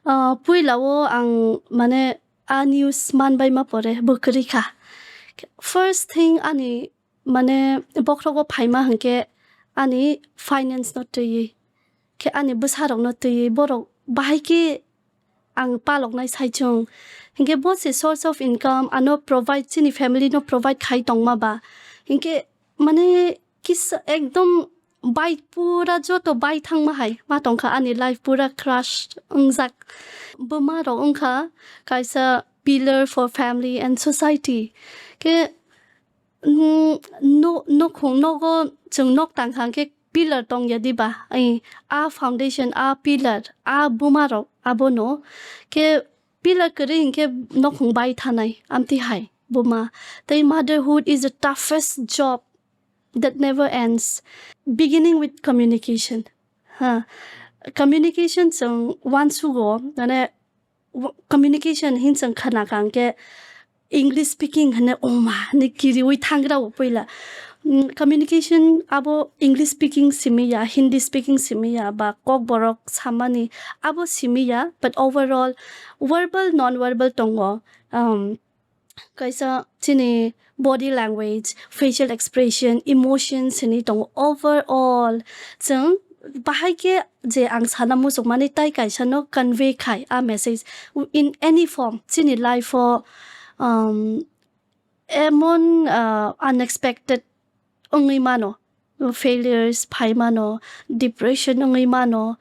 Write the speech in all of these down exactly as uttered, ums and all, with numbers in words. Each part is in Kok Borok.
Ah, puila o ang mane a news manbai ma pore bo kwrwi kha. First thing ani mane bokhrogo phaima hwnkhe ani finance no twiwi, khe ani bwsarokno twiwi borok bahai khe ang paloknai saichung. Hinkhe bo se source of income ano provide, chini family no provide khai tongma ba. Hinkhe mane kisa ekdom bai pura joto bai thangma hai ma tongkha, ani life pura crush wngjak. Buma rok wngkha kaisa pillar for family and society. Khe, mm, no-, nokhong nogo chwng nok tangkha khe pillar tongya diba? Ai, a foundation, a pillar, a buma rok abono. Khe pillar kwrwi hinkhe nokhong bai thanai, amtwi hai buma. Tei motherhood is the toughest job that never ends, beginning with communication. Ha, communication chwng uansugo, mane, w-, communication hin chwng khna kha hwnkhe English speaking hwnwi, "Oma," hwnwi kiriwi thangra o puila. Mm, communication abo English speaking simi ya, Hindi speaking simi ya, ba kokborok samani abo simi ya, but overall verbal, non-verbal tongo. Um, kaisa chini body language, facial expression, emotions hinwi tongo. Overall, chwng bahai khe je ang sana muchungmani tai kaisa no convey khai a message in any form. Chini life o, um, emon, uh, unexpected wngwi mano, failures phai mano, depression wngwi mano.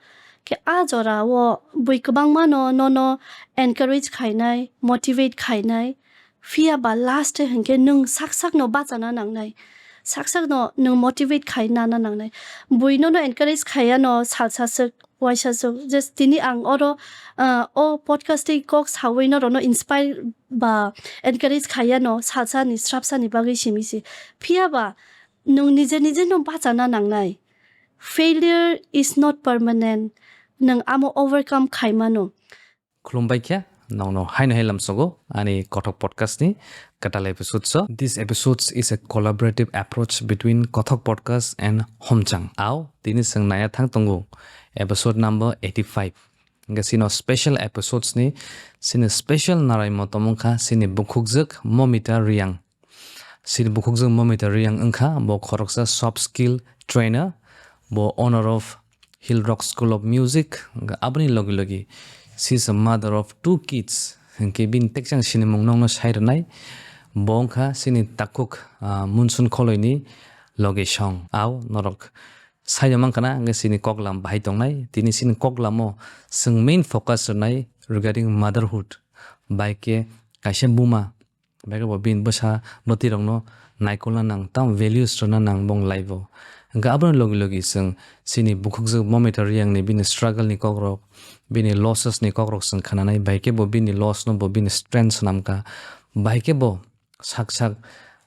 Khe a jora o bui kwbangma no nono encourage khainai, motivate khainai. Phiya ba last e hwnkhe nwng sak sak no bachana nangnai, sak sak no nwng motivate khai nana nangnai. Bui nono encourage khaiya no salsa swk, waisa swk. Just tini ang oro, ah, o podcast tei kok sawi norokno inspire ba encourage khaiya no salsa ni srapsa ni bagwi simi se. Phiya ba nwng nije nije no bachana nangnai. Failure is not permanent. Nwng amo overcome khai mano. Khulumbai khe, nongno haino hai lamsogo ani Kothok Podcast ni kwtal episode o. This episode is a collaborative approach between Kothok Podcast and Homchang. Ao, tini chwng naiya thang tongo episode number eighty-five. Hingke sino special episodes ni, sini special naraimo tongmung kha sini bukhukjwk Momita Reang. Sini bukhukjwk Momita Reang wngkha, bo khoroksa soft skill trainer, bo owner of Hill Rock School of Music, hingke aboni logi logi she is a mother of two kids, hingke bini tekchang sinimung nongno sai rwnai, bo wngkha sini takhuk, ah, Munsun Kholoini logi song. Ao norok saino mankha na, hingke sini koklam bahai tongnai, tini sini koklamo chwng main focus rwnai regarding motherhood, bai khe kaisa buma, Beke bo bini bwsa bwtwi rokno naikolna nang, tamo values rwna nang bong life o. Hingke aboni logi logi chwng chini bukhukjwk Momita Reang ni bini struggle ni kokrok, bini losses ni kokrok chwng khnanai, bai khe bo bini loss no bo bini strength swnam kha, bai khe bo sak sak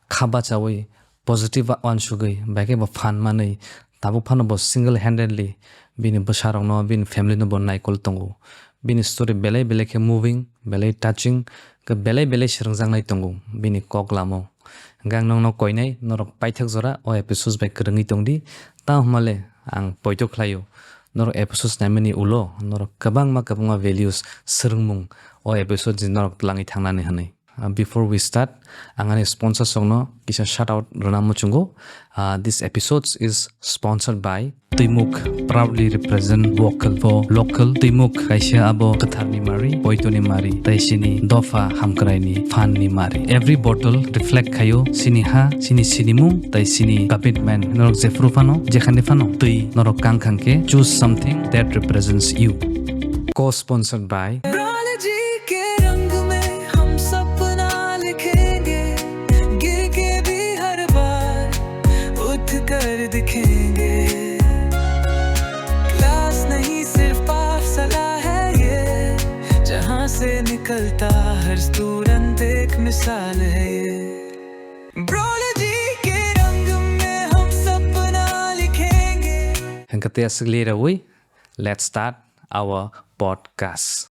kha bachaui positive uansugui, bai khe bo phan manui, tabuk phano bo single handedly bini bwsa rokno, bini family no bo naikol tongo. Bini story belai belai khe moving, belai touching, khe belai belai swrwngjaknai tongo bini kok lama o. Hingke ang nokno koinai, norok paithak jora o episodes bai kwrwngwi tongdi. Tamo hwnmale ang poito khlaio, norok episodes naimani ulo norok kwbangma kwbangma values, swrwngmung o episodes ni norok twlangwi thangnani hwnwi. Uh, before we start, ang ani sponsors rokno kisa shout out rwna muchungo. Uh, this episode is sponsored by Twimuk, proudly represent vocal for local. Twimuk kaisa abo kwtharni mari, poitoni mari, tei sini dopha hamkraini phanni mari. Every bottle reflect khaio sini ha, sini sinimung, tei sini commitment. Norok jephru phano, jekhani phano twi norok kang khang khe, choose something that represents you. Co-sponsored by Brola ji ke rang mein hum sapna likhengi, gir ke bhi har baar uth kar dikhengi. Class nahi, sirf faasla hai ye, jahan se nikalta har student ek misaal hai ye. Brola ji ke rang mein hum sapna likhengi. Hingke tei aswk leraui, let's start our podcast.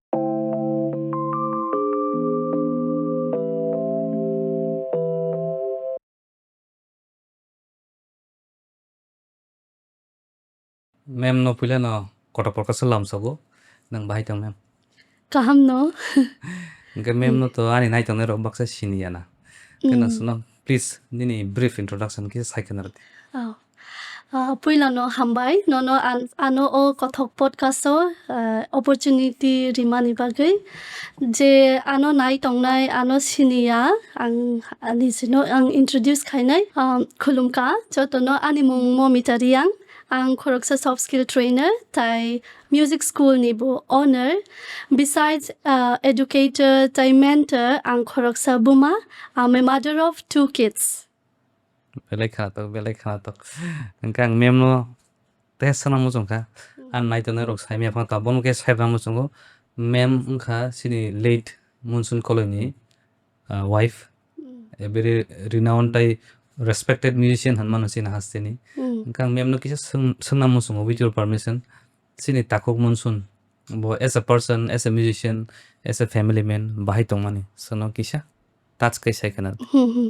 Ma'am no puila no kotor podcast lamsogo, nang bahai tong ma'am? Kaham no. Hwnkhe mem no to ani naitongnai rok baksa sini ya na. Khe no Mm. Sono, please, nini brief introduction khe sai khna rwdi. Oh. Ah, puila no hambai, nono an-, ano o Kothok podcast o, ah, opportunity rimani bagwi. Je ano nai tongnai, ano sini ya, ang ani sino ang introduce khainai. Um, khulumkha, jotono ani mung Momita Riang, ang khoroksa soft skill trainer, tai music school ni bo owner. Besides, uh, educator, tai mentor, ang khoroksa buma. I'm a mother of two kids. Belai khwnatok, belai khwnatok. Hwnkhe ang mem no tei sana muchung kha. Hmm. Ang naitonai rok saimya phano ta bono khe saibra muchungo. Mem wngkha chini late Monsoon Koloi ni, uh, wife. Hmm. A very renowned tai respected musician hinmano chini hasteni. Hmm. Hwnkhe ang mem no kisa swng-, swngna muchungo with your permission. Chini takhuk Monsoon, bo as a person, as a musician, as a family man, bahai tongmani, sono kisa touch khe sai khna. Hmm, hmm.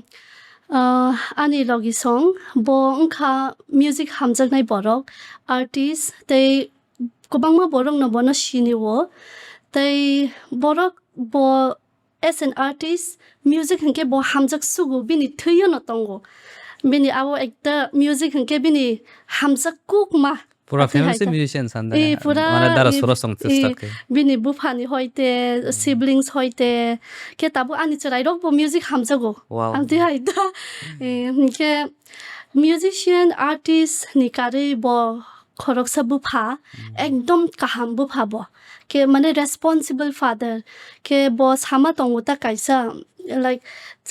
Ah, ani logi song, bo wngkha music hamjaknai borok, artist, tei kwbangma borok no bono sini o. Tei borok bo as an artist, music hinkhe bo hamjak sugo, bini thwio no tongo. Bini abo ekta music hinkhe bini hamjak kukma. Pura family se musician san da. Eh, pura, mane dara eh, soro song eh, start khe. Bini buphani hoite, siblings hoite, khe tabuk ani chwrairokbo music hamjago. Wow. Ang twi hai da. Eh, hinkhe musician, artist ni karwi bo khoroksa bupha, ekdom kaham bupha bo. Khe mane responsible father. Khe bo sama tongo ta kaisa, like,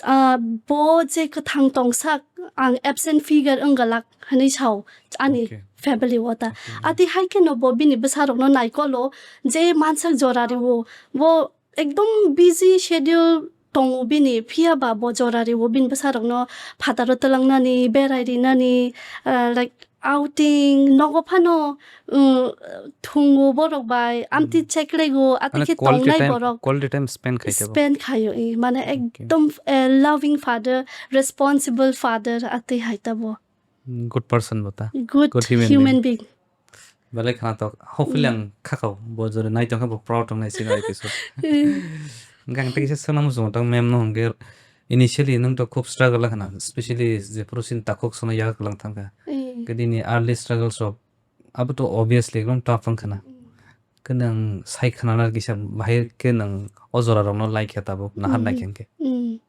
ah, bo je kwthang tongsak, ang absent figure wnggalak hinwi sao ani family o ta. Okay. Ati hai kheno bo bini bwsarokno naikolo je mansak jora rwo, bo ekdom busy schedule tongo bini, phiya ba bo jora rwo bini bwsarokno phataro twlangnani, berai rinani, ah, like outing, nogo phano, um, thungo borok bai, amtwi cheklego, ati khe tongnai borok. Mane quality time, quality time spend khai khe bo. Spend khaio, eh, mane ekdom, eh, loving father, responsible father, ati hai ta bo. Good person bo ta. Good human being. Belai khwnatok. Hopefully ang khakao. Bo jora nai tongkha bo proud tongnai sini episode. Hwnkhe ang tei kisa swngna muchungo tong mem no hwnkhe initially nwng to khub struggle khna, specially jephuru sini takhuk sono yak lang thangkha. Khe nini early struggles rok abo to obviously ekdom tough wngkhana. Khe nwng sai khna na kisa bahai khe nwng o jora rokno lai khe tabuk nahar nai khe hwnkhe.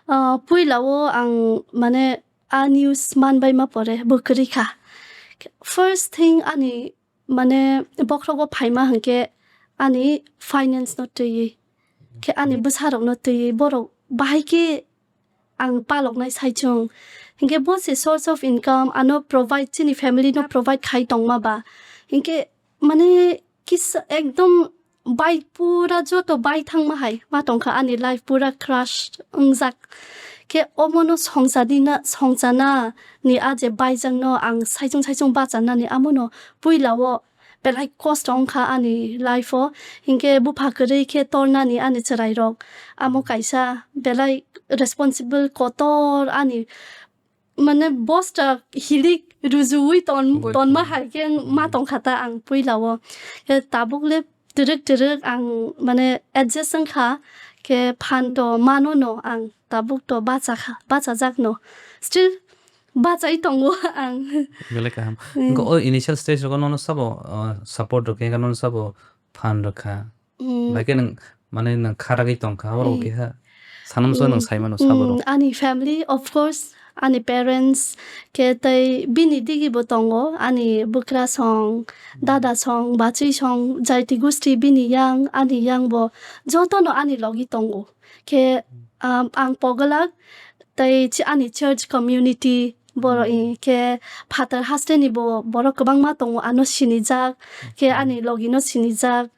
Ah, puila o ang mane a news manbai ma pore bo kwrwi kha. First thing ani mane bokhrogo phaima hwnkhe ani finance no twiwi, khe ani bwsarokno twiwi borok bahai khe ang paloknai saichung. Hinkhe bo se source of income ano provide, chini family no provide khai tongma ba. Hinkhe mane kisa ekdom bai pura joto bai thangma hai ma tongkha ani life pura crush wngjak. Khe omono songchadi na, songchana ni a je baijakno ang saichung saichung bachanani amono puila o belai kosto wngkha ani life o. Hinkhe bupha kwrwi khe tornani ani chwrairok amo kaisa belai responsible kotor ani mane bosta hilik rujuwi ton-, tonma hai khe ma tongkha ta ang puila o. Khe tabuk le twrwk twrwk ang mane adjust wngkha, khe phan to mano no ang tabuk to bachakha, bachajak no. Still bachai tongo ang. Belai kaham. Wngkha o initial stage rogo nono sabo, uh, support rwkha, nono sabo phan rwkha. Bai khe nwng, mane nwng kharagwi tongkha, oro keha sanamso nwng saimano sabo rok. Ani family, of course, ani parents, khe tei bini digi bo tongo, ani bwkra song, dada song, bachwi song, jaiti gusti bini yang, ani yang bo jotono ani logi tongo. Khe, um, ang pogwlak tei chi-, ani church community, borok, eh, khe phatar hasteni bo borok kwbangma tongo, ano sinijak, khe ani logino sinijak,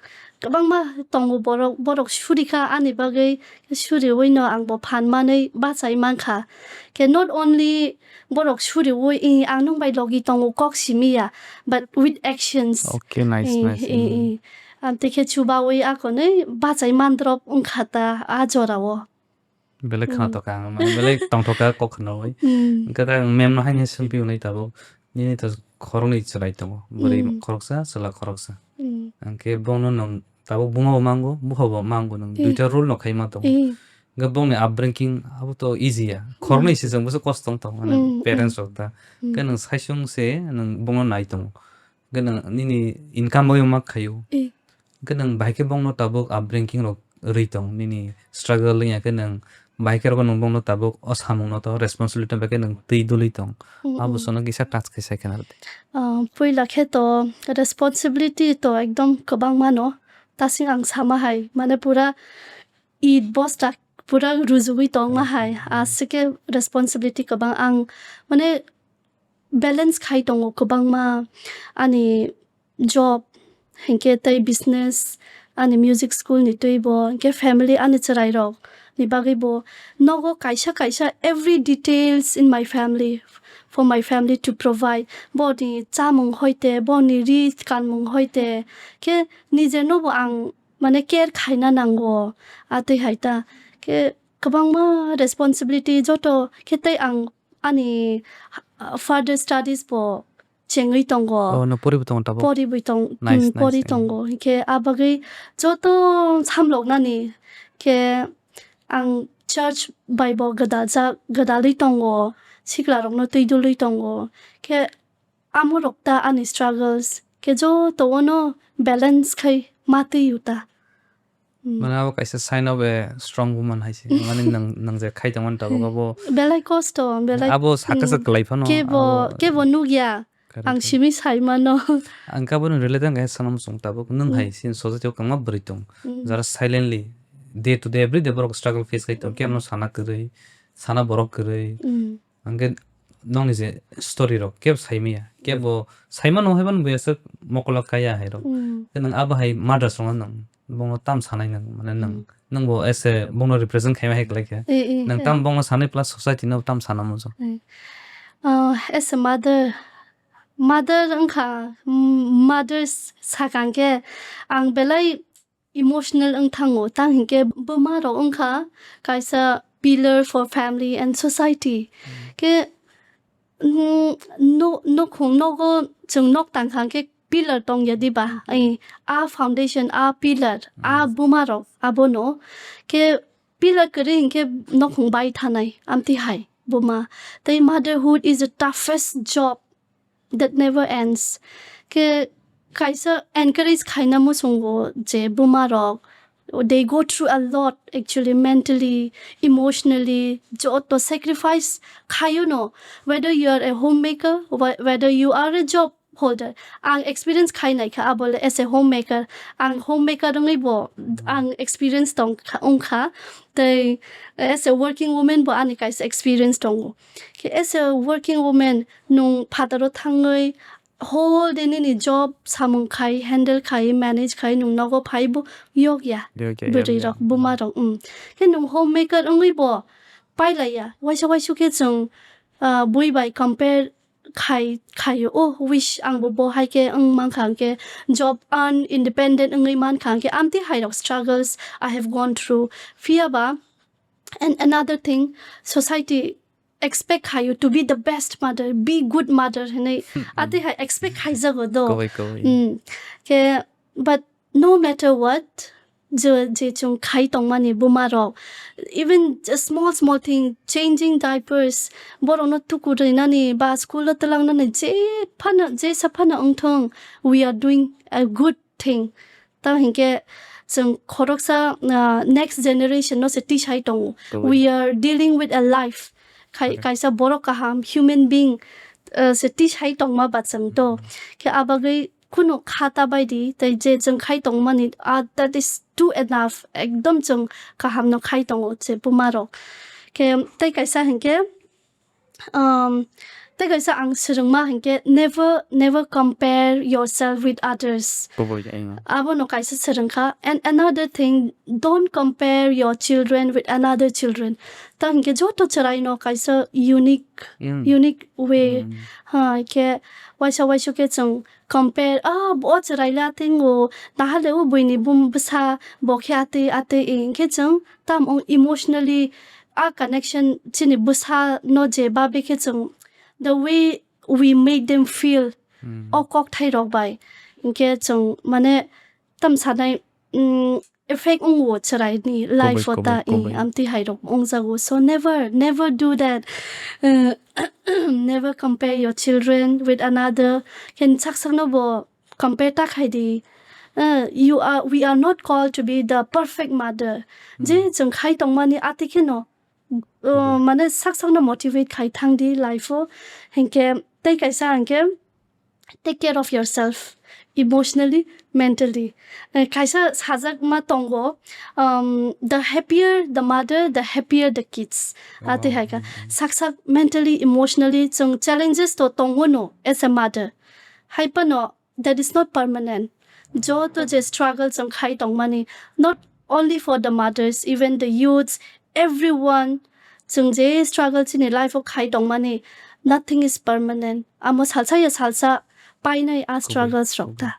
kwbangma tongo borok, borok surikha ani bagwi, suriwino ang bo phan manwi bachai mankha. Khe not only borok suriwi, eh, ang nwng bai logi tongo kok simiya, but with actions. Okay, nice, eh, nice. Eh, eh. Amtwi khe chubawi akonwi bachai mandrop wngkha ta a jorao. Belai khwnatok ang, mane belai tongthok kha kok khnawi. Hwnkhe ta ang mem no haino swngwi hwnwi tabuk. Nini to khoroknwi chwrai tongo. Bwrwi khoroksa, chwla khoroksa. Hwnkhe bono nwng Tabuk buma bo mango, bupha bo mango, nwng Eh. duita role no khai ma tongo. Eh. Hwnkhe bongni upbringing abo to easy ya. Khoroknwi Mm. se chwng bwswk kosto wng tongo, mane Mm, mm. parents rok da. Mm. Hwnkhe nwng saichung se nwng bongno nai tongo. Hwnkhe nwng nini income bai ma khaio. Eh. Hwnkhe nwng bahai khe bongno tabuk upbringing rok rwi tong, nini struggle wngya khe nwng bahai khe rokno nwng bongno tabuk o samungno to responsibility bai khe nwng twi dului tong. Mm, Abo mm. sono kisa touch khe sai khna rwdi. Ah, puila khe to responsibility to ekdom kwbangma no. Tasing ang sama hai, mane pura it bosta pura rujugwi tongma hai. Aswk khe responsibility kwbang ang, mane balance khai tongo kwbangma ani job, hinkhe tei business, ani music school ni twi bo, hinkhe family ani chwrai rok ni bagwi bo nogo kaisa kaisa every details in my family, for my family to provide. Boni chamung hoite, boni ri kanmung hoite, khe nije no bo ang mane care khaina nango, a twi hai ta. Khe kwbangma responsibility joto khe tei ang ani, ah, further studies bo chengwi tongo. Oh, no poribo tongo tabuk? Poribo tong-, Nice, mm, nice, pori nice. tongo. Hinkhe a bagwi joto samloknani khe ang church bai bo gwdaljak, gwdalwi tongo, sikla rokno twi dului tongo. Khe amorok ta ani struggles khe joto ono balance khai ma twi uta. Mm. Mane abo kaisa sign of a strong woman hai se. Mane nang, nang je khai tongmani tabuk abo Belai kosto, belai, abo sakha mm, sak kwlai phano kebo, abo kebo nukya. Correct, Ang correct. simi sai mano. Ang kabo no relate ang kaisa sanam song tabuk. Nwng Mm. hai sin society o kwbangma bwrwi tong. Mm. Jara silently day to day every day borok struggle face khai tong. Kebo no sana kwrwi, sana borok kwrwi. Mm. Hwnkhe nokni je story rok kebo saimaya, kebo saimano hai mani buya se mokolo kaya hai rok. Mm. Khe nwng abo hai mothers rokno nwng bongno tam sanai nwng, mane nwng, Mm. nwng bo as a bongno represent khaima hai kwlai khe. Eh, eh, Nwng eh. tam bongno sanai plus society no tam sana muchung. Eh. Uh, as a mother, mother wngkha, mm, mothers sakang khe ang belai emotional wng thango, tang hinkhe buma rok wngkha kaisa pillar for family and society. Mm. Khe, mm, no-, nokhung nogo chwng nok tang kha khe pillar tong ya diba? Mm. Ai, a foundation, a pillar, a Mm. buma rok abono. Khe pillar kwrwi hinkhe nokhung bai thanai, amtwi hai buma. Tei motherhood is the toughest job that never ends. Khe kaisa encourage khaina muchungo je buma rok, they go through a lot actually, mentally, emotionally, joto sacrifice khayo no, whether you are a homemaker, wh-, whether you are a job holder. Ang experience khai nai kha abo le as a homemaker. Ang homemaker wngwi bo ang experience tong kha, wng kha. Tei as a working woman bo ani kaisa experience tongo. Khe as a working woman, nwng phataro thangwi whole day nini job samung khai, handle khai, manage khai, nwng nogo phai bo yok ya. Yok ya, bwrwi yok ya. Rok, buma rok, mm. Khe nwng homemaker wngwi bo pailai ya. Waisa waisu khe chwng, ah, bui bai compare khai, khaio. Oh, wish ang bo bo hai khe wng man kha, hwnkhe job earn, independent wngwi man kha, hwnkhe amtwi hai rok struggles I have gone through. Phiya ba, and another thing, society expect khaio to be the best mother, be good mother hinwi. Hmm, hmm. Atwi hai expect khaijago do. Kowai, kowai. Hmm. Khe, but no matter what, je, je chwng khai tongmani buma rok, even just small, small thing, changing diapers, borokno tuku rwnani ba school o twlangnani je phano, jesa phano wngthong, we are doing a good thing. Tamo hinkhe chwng khoroksa, ah, next generation no se tisai tongo. Totally. We are dealing with a life. Khai-, Correct. Kaisa borok kaham, human being, ah, se tisai tongma ba chwng to. Mm. Khe abagwi khunu khata baidi, tei je chwng khai tongmani, ah, that is too enough. Ekdom chwng kaham no khai tongo je buma rok. Khe tei kaisa hinkhe, Um, tei kaisa ang swrwngma hinkhe, never, never compare yourself with others. Kubui khe, eh. Abono kaisa swrwngkha. And another thing, don't compare your children with another children. Ta hinkhe joto chwraino kaisa unique, Mm. unique way. Mm. Ha, hinkhe waisa waisu khe chwng compare, "Ah, bo chwraila tingo, nahale o buini bum bwsa, bo khe atwi, atwi," hinkhe chwng tam wng emotionally a connection chini bwsa no je babe khe chwng the way we make them feel, Hmm. o kokthai rok bai. Hinkhe chwng mane tam sanai mm, effect wngo chwraini life o ta, eh, amtwi hai rok wngjago. So never, never do that. Uh, never compare your children with another. Khe sak sakno bo compare ta khai di. Uh, you are, we are not called to be the perfect mother. Je chwng khai tongmani atwi kheno, uh, mane sak sakno motivate khai thang di life o. Hinkhe tei kaisa hinkhe take care of yourself emotionally, mentally. Eh, kaisa sajakma tongo, um, the happier the mother, the happier the kids. Atwi hai kha. Sak sak mentally, emotionally chwng challenges to tongo no as a mother. Hai phano that is not permanent. Joto je struggle chwng khai tongmani, not only for the mothers, even the youths, everyone, chwng je struggle chini life o khai tongmani, nothing is permanent. Amo salsa ya salsa painai a struggles rok ta.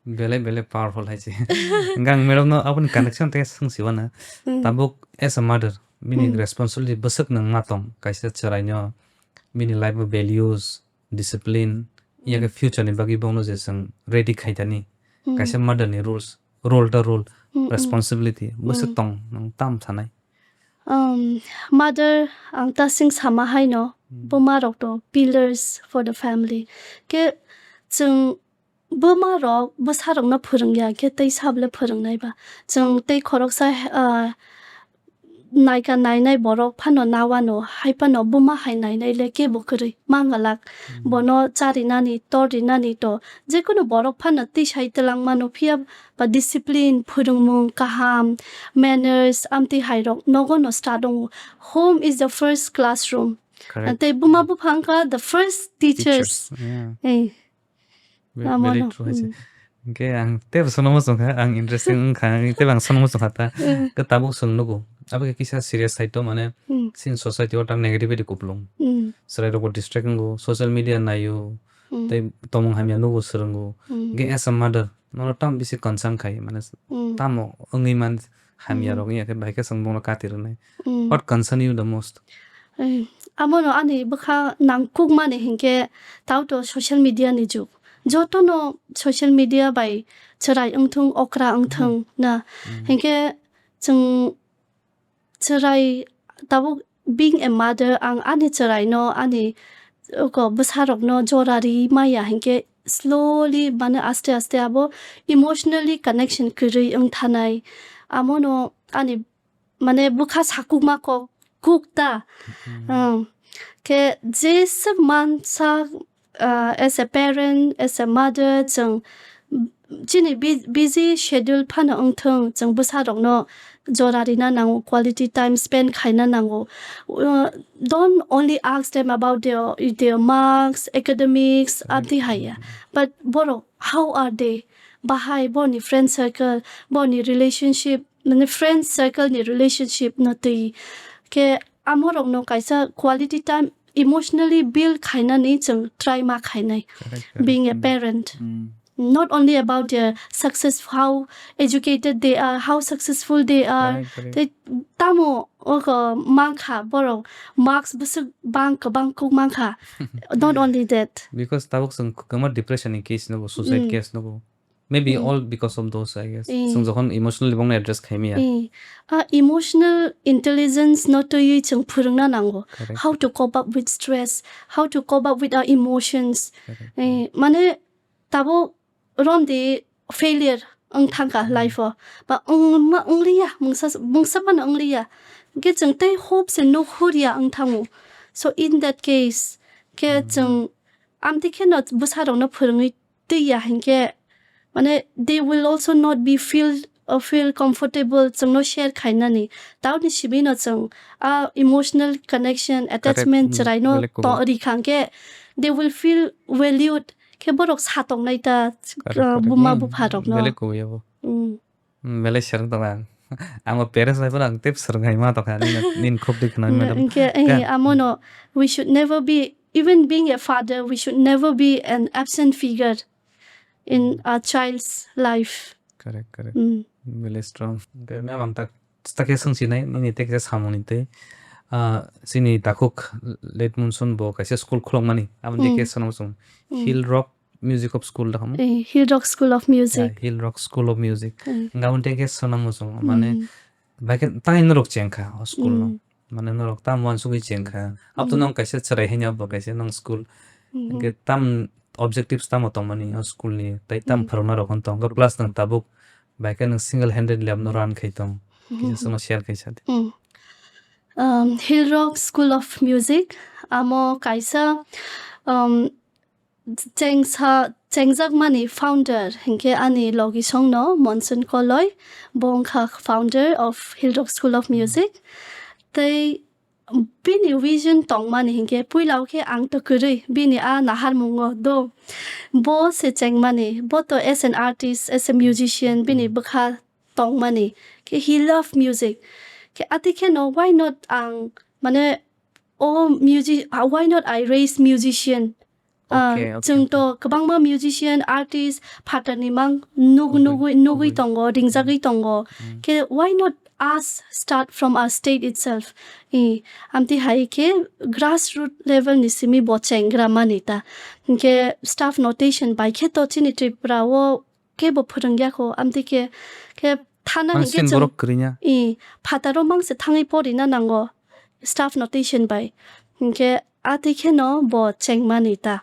Belai belai powerful hai se. Hwnkhe ang madam no aboni connection tei swng siwana. Tabuk as a mother, bini responsibility bwswk nwng ma tong kaisa chwraino, bini life o values, discipline, yakhe future ni bagwi bono je chwng ready khai tani. Kaisa mother ni rules, role ta role, responsibility bwswk tong nwng tam sanai. Um, mother ang ta sing sama haino, buma rok to pillars for the family. Khe chwng buma rok bwsa rokno phwrwngya khe tei sabole phwrwngnai ba. Chwng tei khoroksa, ah, naika nainai borok phano nawano, hai phano buma hai nainai le kebo kwrwi, ma gwlak. Bono cha rinani, tor rinani to, jekunu borok phano tisai twlang mano, phiya ba discipline, phwrwngmung kaham, manners, amtwi hai rok nogo no start wngo. Home is the first classroom. Correct. Tei buma bupha wngkha the first teachers. Teachers, yeah. Eh. Ve-, very true hai se. Hwnkhe ang teibo sono muchung kha, ang interesting wngkha, ang teibo ang sono muchung kha ta. Khe tabuk chwng nugo. Abo khe kisa serious side o mane chini society o ta negativity kupulung. Chwrai rokbo distract wngo, social media naio, tei tomung hamya nugo swrwngo. Hwnkhe as a mother, nono tamo bisi concern khai, mane tamo wngwi man hamya rok wngya khe bai khe chwng bono kati rwnai. What concern you the most? Eh, amono ani bwkha nangkukmani hinkhe tauto social media ni jug. Jotono social media bai chwrai wngthung, okra wngthung na. Hinkhe chwng chwrai tabuk being a mother, ang ani chwraino, ani oko bwsarokno jora ri maya hinkhe slowly mane aste aste abo emotionally connection kwrwi wngthanai. Amono ani mane bwkha sakukma kok kuk ta. Khe jeswk mansa, ah, as a parent, as a mother, chwng chini bi-, busy schedule phano wngthung, chwng bwsarokno jora rina nango, quality time spend khaina nango. Uh, don't only ask them about their, their marks, academics, abdi haya. But borok, how are they? Bahai boni friend circle, boni relationship, mane friend circle ni relationship no twi. Khe amorokno kaisa quality time emotionally build khainani chwng try ma khainai. Correct, correct. Being a parent. Not only about their success, how educated they are, how successful they are. Correct, correct. Tei tamo oko mankha borok marks bwswk bang kwbang kuk mankha. Not only that. Because tabuk chwng kwbangma depression ni case nugo, suicide case nugo. Maybe all because of those, I guess. Chwng jokhon emotionally bongni address khaimaya. Eh, a emotional intelligence no twiwi chwng phwrwngna nango. Correct. How to cope up with stress, how to cope up with our emotions. Correct. Eh, mane tabuk romdi failure wng thangkha life o. Ba wng ma, wng liya, mungsa, mungsa phano wng liya. Khe chwng tei hope se nuk hurya wng thango. So in that case, khe chwng amtwi kheno bwsarokno phwrwngwi twiya hinkhe, mane, they will also not be feel, uh, feel comfortable chwngno share khainani. Taoni simi no chwng a emotional connection, attachment chwraino to-, rikha hinkhe, they will feel valued. Khe borok satoknai ta, uh, buma bupha rokno. Belai kubui abo. Mm. Mm, belai serang tongo ang. Ang bo parents bai phano ang tei serang hai ma tongkha, nini, nini khuk twi khwnai madam. Hinkhe, eh, amono, we should never be, even being a father, we should never be an absent figure in a child's life. Correct, correct. Mm. Belai strong. Hinkhe ma'am ang tak, tak khe swngsinai, nini tei kisa samungni tei. Ah, chini takhuk late monsoon bo kaisa school khulokmani, aboni tei khe sono chwng Hill Rock Music of school da hamo? Eh, Hill Rock School of Music. Yeah, Hill Rock School of Music. Eh. Hingke abo tei ke swnam muchungo, mane, mm, bai khe tei norok chengkha o school no. Mm. Mane norok tam uansugui chengkha. Abo to, mm, nong kaisa chwrai hanya bo kaisa nong school. Mm. Hingke tam objectives tamo tongmani o school ni, tei tam, mm, phwrwngna rok hwn tong. Plus nang tabuk bai khe nang single handed lab no run khai tong. Mm. Kisa sono share khai sa de. Mm. Um, Hill Rock School of Music, amo kaisa, um, chengsa, chengjakmani founder, hinkhe ani logisongno Monson Koloi, bo wngkha founder of Hill Rock School of Music. Tei bini vision tongmani hinkhe puilao khe ang to kwrwi bini a naharmungo do. Bo se chengmani, bo to as an artist, as a musician, bini bwkha tongmani. Khe he love music. Khe ati kheno why not ang, mane, o music, ah, why not I raise musician? Ah, okay, okay, chwng to, okay, kwbangma musician, artist, phatarni mang nug-, okay, nugui, nugui, okay, tongo, ringjagui tongo. Mm. Khe why not us start from our state itself? I, amtwi hai khe grassroot level ni simi bo chengra mani ta. Hinkhe staff notation bai khe to chini Tripura o kebo phwrwngya kho, amtwi khe, khe thana. Mane hinkhe sin chwng borok kwrwngya. I, phataro mangse thangwi porina nango, staff notation bai. Hinkhe atwi kheno bo chengmani ta.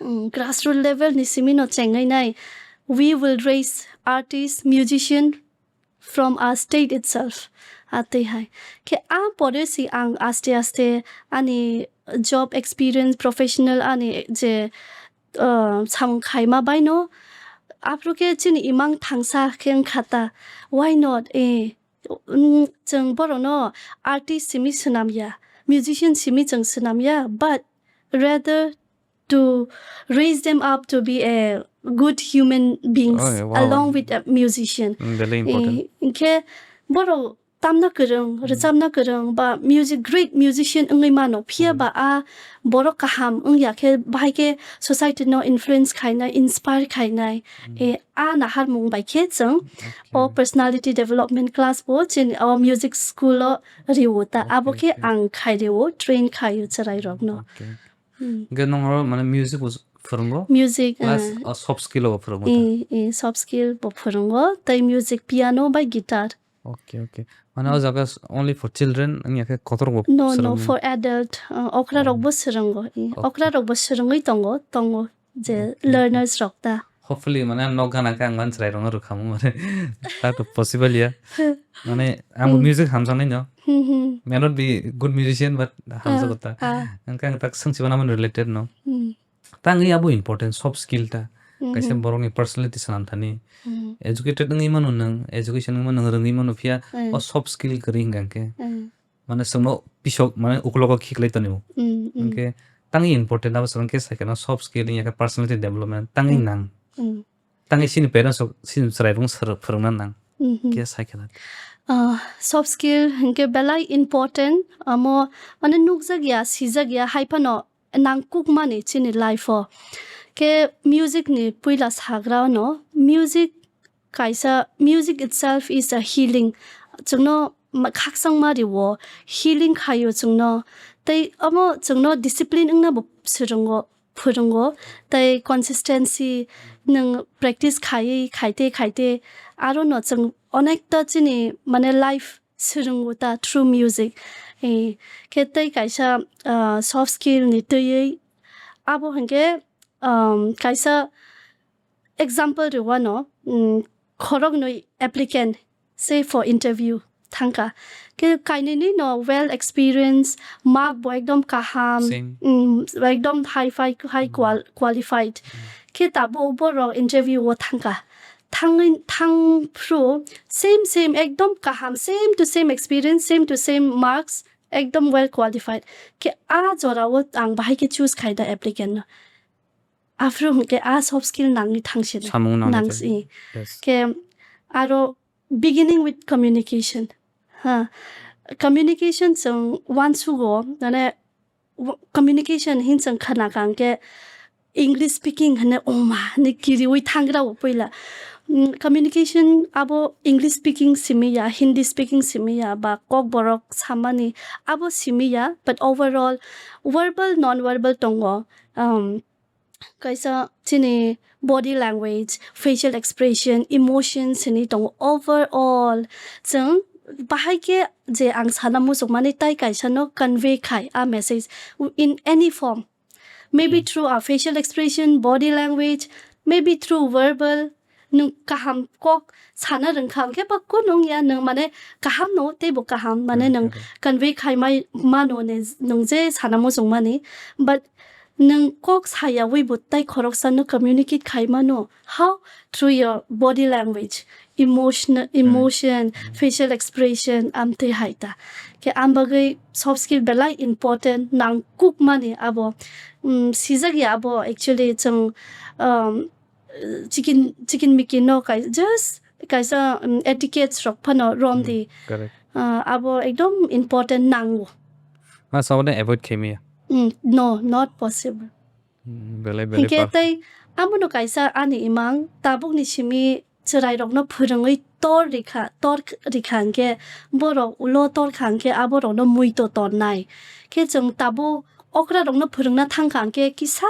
Mm, grassroot level ni simi no chengwi nai. We will raise artist, musician from our state itself. Atwi hai. Khe a pore si ang aste aste ani job experience, professional ani je, uh, samung khaima baino, aphuru khe chini imang thangsa khe wngkha ta. Why not? Eh, mm, chwng borokno artist simi swnam ya, musician simi chwng swnam ya, but rather to raise them up to be a good human beings. Oh, wow. Along with a musician. Mm, very important. Eh, hinkhe borok tamna kwrwng, mm, rwchapna kwrwng, ba music, great musician wngwi mano, phiya, mm, ba a borok kaham wngya khe, bahai khe society no influence khainai, inspire khainai, mm, eh, a naharmung bai khe chwng, okay, o personality development class bo chini o music school o riwo ta. Okay, abo khe, okay, ang khai riwo, train khaio chwrai rokno. Okay. Hmm. Hingke nong oro mane music bo phwrwngo? Music, plus, eh, o soft skill bo phwrwngo ta? Eh, eh, soft skill bo phwrwngo, tei music, piano bai guitar. Okay, okay. Mane o jaga s-, only for children, wngya khe kotor bo. No, no, phwrwngo? For adult, uh, okra rok, oh, bo swrwngo, eh, okay, okra rok bo swrwngwi tongo, tongo je, okay, okay, learners rok ta. Hopefully, mane, ang nok gana khe ang mani chwrai rokno rwkhamu, mane, that possible ya. Mane, ang bo, hmm, music hamjaknai no. Hmm, hmm. May not be good musician, but hamjago ta. Ah, ah. Ang khe ang tak swngchibana mani related no. Hmm. Tangwi abo important, soft skill ta. Hmm, kaisa, hmm, borokni personality swnam thani. Hmm. Educated wngwi mano nwng, education wngwi mano, nwng rwngwi mano, phiya, hmm, o soft skill kwrwi hwnkha khe. Hmm. Mane chwngno pisok mane ukulogo khiklai tonio. Mm, mm. Hwnkhe tangwi important abo chwng khe sai kheno soft skill wngya khe personality development tangwi, mm, nang. Mm. Tangwi chini parents rok chini chwrai rokno sir-, phwrwngna nang. Mhm. Khe sai kheno. Ah, soft skill hinkhe belai important, amo mane nukjak ya, sijak ya, hai phano nangkukmani chini life o. Khe music ni puila sagra no, music kaisa, music itself is a healing. Chwngno ma-, khakchangma rio, healing khaio chwngno. Tei omo chwngno discipline wngna bo swrwngo, phwrwngo. Tei consistency nwng practice khaiwi, khaite, khaite, aro no chwng onekta chini, mane, life swrwngo ta through music. Eh, khe tei kaisa, ah, soft skill ni twiwi abo hinkhe, um, kaisa example rwano, um, khoroknwi applicant, say for interview thangkha. Khe kainwini no well experience, mark bo ekdom kaham, same, um, ekdom high fi-, high, mm, qual-, qualified. Mm. Khe tabuk borok interview o thangkha. Thangwi, thangphru same, same, ekdom kaham, same to same experience, same to same marks, ekdom well qualified. Khe a jorao ang bahai khe choose khai da applicant no. Aphuru hwnkhe a soft skill nangwi thangsi da. Samung nangwi thangsi. Yes. Khe aro beginning with communication. Ha. Communication chwng uansugo, mane, w-, communication hin chwng khna kha hwnkhe English speaking hwnwi, "Oh ma," hwnwi kiriwi thangra o puila. Mm, communication abo English speaking simi ya, Hindi speaking simi ya, ba Kokborok samani abo simi ya, but overall verbal, non-verbal tongo. Um, Kaisa chini body language, facial expression, emotions hinwi tongo. Overall, chwng bahai khe je ang sana muchungmani tai kaisa no convey khai a message in any form. Maybe Hmm. through a facial expression, body language, maybe through verbal. Nwng kaham kok sana rwngkha hwnkhe ba kunu wngya nwng mane kaham no teibo kaham mane Correct, nwng correct. convey khai mai mano ne nwng je sana muchungmani. But nwng kok sayawi bo tai khoroksa no communicate khai mano. How? Through your body language, emotion, Correct. emotion, Mm. facial expression, amtwi hai ta. Khe am bagwi soft skill belai important nang kuk mani abo. Mm, sijak ya abo actually chwng, um, chicken, chicken mikin no kai, just kaisa, um, etiquettes rok phano rom Mm, di. Correct. Ah, abo ekdom important nango. Ma sabone avoid khaimaya. Mm, no, not possible. Mm, belai, belai Hinkhe powerful. Tei amono kaisa ani imang tabukni simi chwrairokno phwrwngwi tor rikha, tor rikha hinkhe borok ulo tor kha hinkhe aborokno muito tornai. Khe chwng tabuk okrarokno phwrwngna thangkha hinkhe kisa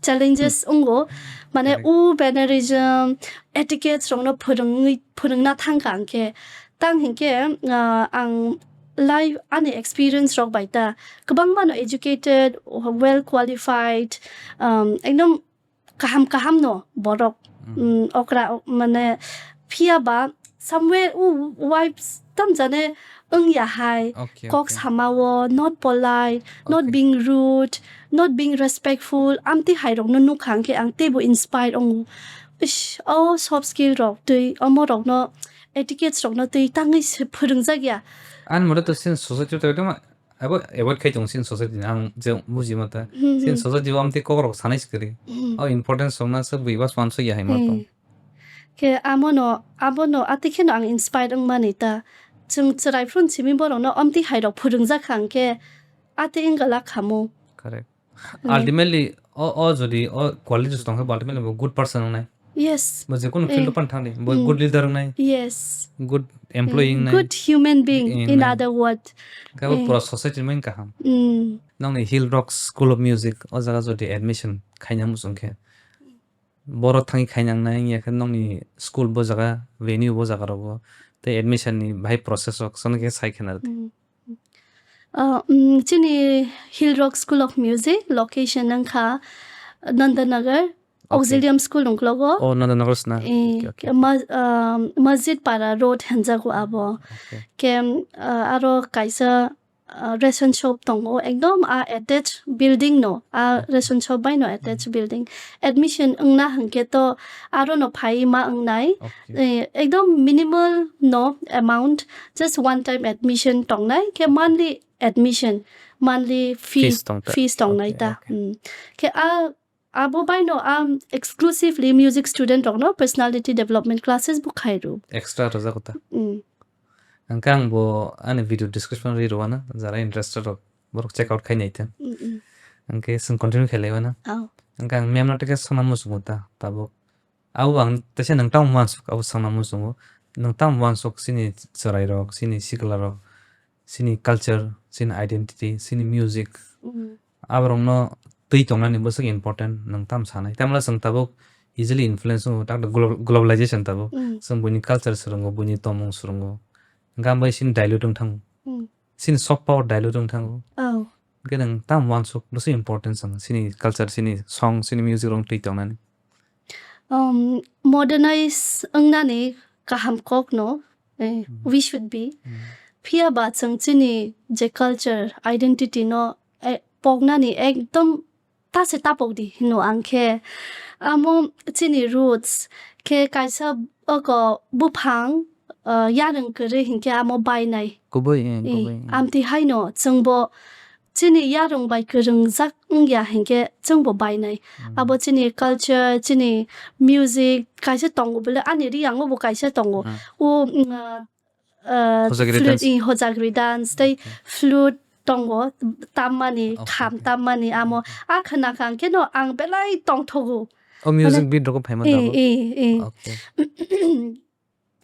challenges Hmm. wngo. Mane Correct. U mannerism, etiquettes rokno phwrwngwi, phwrwngna thangkha hinkhe. Tang hinkhe, ah, ang life ani experience rok bai ta kwbangma no educated, well qualified, um, ekdom kaham kaham no borok, Mm. mm, okra, ok, mane phiya ba somewhere u wives tam jane wngya hai, Okay, kok okay. samao, not polite, not Okay. being rude, not being respectful, amtwi hai rokno nukha hinkhe ang teibo inspire wngo. Ish, o soft skill rok twi omo rokno, etiquettes rokno twi tangwi se phwrwngjak ya. Ani mote to chini society o tongma abo avoid khai tong chini society ni ang je buji mata. Hmm, Chini hmm. Society o amtwi kok rok sanai sikiri. Hmm. O importance rok na se bui bas wansuk ya hai ma tong. Hmm. Khe amono, abono atwi kheno ang inspire wngmani ta. Chwng chwrai phuru simi borokno amtwi hai rok phwrwngjak kha hinkhe atwi wngla khamu. Correct. Hmm. Ultimately, o, o jodi o qualities tongkhe, ultimately bo good person wngnai. Yes. Bo jekunu field Eh. o pan thangdi, bo Hmm. good leader wngnai. Yes. Good employee Hmm. wngnai. Good human being, Eh, in wngnai. Other word. Khe bo Eh. pura society ni mung kaham. Hmm. Nongni Hill Rock School of Music, o jaga jodi admission khaina muchung khe. Borok thangwi khainang nai wngya khe nongni school bo jaga, venue bo jaga rogo. Tei admission ni bahai process rok chwng khe sai khena rwdi. Hmm. Ah, mm, chini Hill Rock School of Music, location wngkha Nandanagar, Okay. Auxilium School nungklogo. Oh, Nandanagar sna. Eh, Okay, okay. ma-, ah, Masjid Para Road henjago abo. Okay. Ke, ah, aro kaisa, ah, ration shop tongo, ekdom a attached building no, a Okay. ration shop bai no attached Hmm. building. Admission wngna hwnkhe to aro no phai ma wngnai. Okay. Eh, ekdom minimal no amount, just one time admission tongnai, khe monthly admission, monthly fee, Fees tong ta. Fees tongnai Okay, ta. Okay. Hmm. Khe a, abo bai no, um, exclusively music student rok no personality development classes bo khai ru. Extra rwjago ta. Hmm. Hwnkhe ang bo ani video description ri rwna, jara interested rok borok check out khai nai thang. Hmm, hmm. Hwnkhe chwng continue khai lai mano. Oh. Hwnkhe ang mem no tei khe sona muchungo ta, tabuk. Abo ang teisa nwng tamo uansuk, abo songna muchungo. Nwng tamo uansuk chini chwrairok, chini siklarok, chini culture, chini identity, chini music. Mm. Aborokno twi tongnani bwswk important, nwng tamo sanai. Tamla chwng tabuk easily influence wngo, tak glo-, globalization tabuk. Mm. Chwng buini culture swrwngo, buini tongmung swrwngo. Hwnkhe abo bai chini dilute wng thango. Mm. Chini soft power dilute wng thango. Oh. Hwnkhe nwng tamo uansuk bwswk important chwng chini culture, chini song, chini music rok twi tongnani? Um, modernize wngnani kaham kokno, eh, Hmm. we should be. Hmm. Phiya ba chwng chini je culture, identity no, eh, poknani ekdom ta se tapok di hino ang khe. Amo chini roots khe kaisa oko buphang, uh, yarwng kwrwi hinkhe amo bainai. Kubui, eh, Eh, kubui, eh. Amtwi haino chwngbo chini yarwng bai kwrwngjak wngya hinkhe chwngbo bainai. Hmm. Abo chini culture, chini music kaisa tongo bole, ani riyango bo kaisa tongo. Hmm. O, mm, uh, uh, Hojagri flute, dance. Eh, hojagri dance, tei Okay. flute tongo, tammani, Okay, kham okay. tammani amo. Okay. A khna kha hwnkhe no ang belai tongthogo. O music Mane, beat rokbo phaima eh, tabuk? Eh, eh. Okay.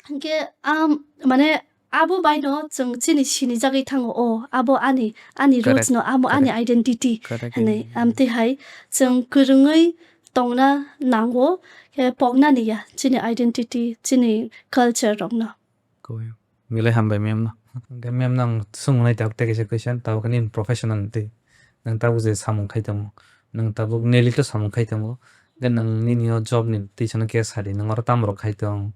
Hwnkhe, am, mane, abo bai no chwng chini sinijagwi thango, o, abo ani, ani Correct. Roots no, abo ani Correct. Identity Correct. Hinwi. Amtwi hai chwng kwrwngwi tongna nango, khe poknani ya chini identity, chini culture rokno. Koi. Belai hambai mem no. Hwnkhe mem no ang swngmani tabuk tei kaisa question, tabuk nini professional twi. Nwng tabuk je samung khai tongo. Nwng tabuk Nelly to samung khai tongo. Hwnkhe nwng nini o job ni twi sano khe sadi, nwng oro tamo rok khai tong?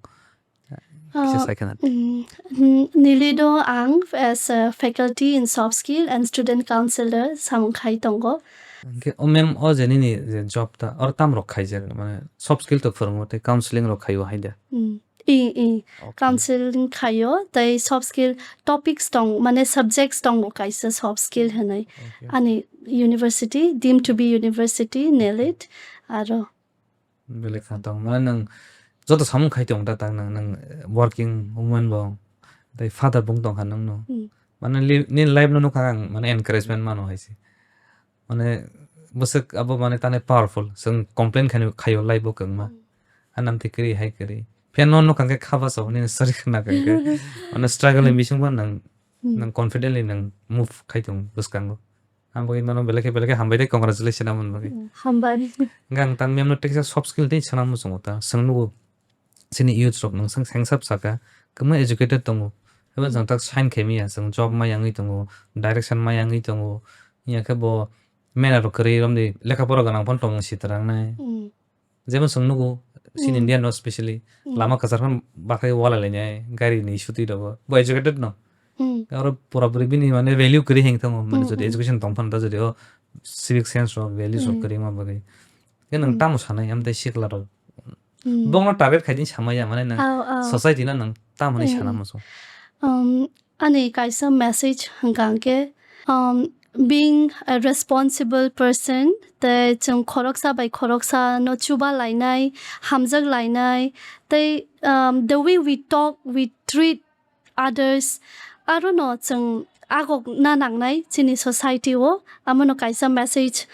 Kisa Ah, sai khna. Mm, mm, Nelly do ang as a faculty in soft skill and student counselor samung khai tongo. Hwnkhe o mem o je nini je job ta, oro tamo rok khaijak, mane soft skill to phwrwngo tei counseling rok khaio hai da? Mm, i, i. Okay. Counseling khaio, tei soft skill topics tong, mane subjects tongo kaisa soft skill hinwi. Okay. Ani university, deemed to be university, Nelly, aro. Belai kha tong, mane nwng joto samung khai tong ta, ta nwng, nwng, eh, working woman bo, tei father bo wng tong kha nwng no. Hmm. Mane li-, nini life no nukha ang, mane encouragement mano hai se. Mane bwswk abo mane tani powerful, chwng complain khaini khaio life o kwbangma. Hmm. Anam twi kwrwi hai kwrwi. Phiya no nukha khe kha baso, nini story khna kha khe. Mane struggle ni bising bo nwng, Hmm. nwng confidently nwng move khai tong bwskango. Ang bagwi mano belai khe belai khe hambai tei congratulations amo bagwi. Mm, hambai. Hwnkhe ang tang mem no teksa soft skill tei sana muchungo ta. Chwng nugo chini youth rok nwng swng sengsa bwsaka kwbangma educated tongo. Ebo Mm. chwng tak sign khe manya, chwng job ma yangwi tongo, direction ma yangwi tongo. Wngya khe bo mena rok kwrwi romdi lekha pora gwnang phano tongmung sitrangnai. Mm. Jemon chwng nugo, chini Hmm. India no specially, Hmm. lama kwchar phano bakhai wala lainai, gari ni issue twi rogo. Bo educated no. Hmm. Aro pura puri bini mane value kwrwi heng thango, mane Hmm, jodi hmm. education tong phano ta jodi o civic sense rok, values rok Hmm. kwrwi ma bagwi. Khe nwng Hmm. tamo sanai, amtwi sikla rok. Hmm. Bongno target khai din samaya, mane nwng Ao, ao. society no nwng tamo ni Hmm. sana muchung. Um, Ani kaisa message hwnkha hwnkhe, um, being a responsible person, tei chwng khoroksa bai khoroksa no chuba lainai, hamjak lainai, tei, um, the way we talk, we treat others, aro no chwng agok na nangnai chini society o, amo no kaisa message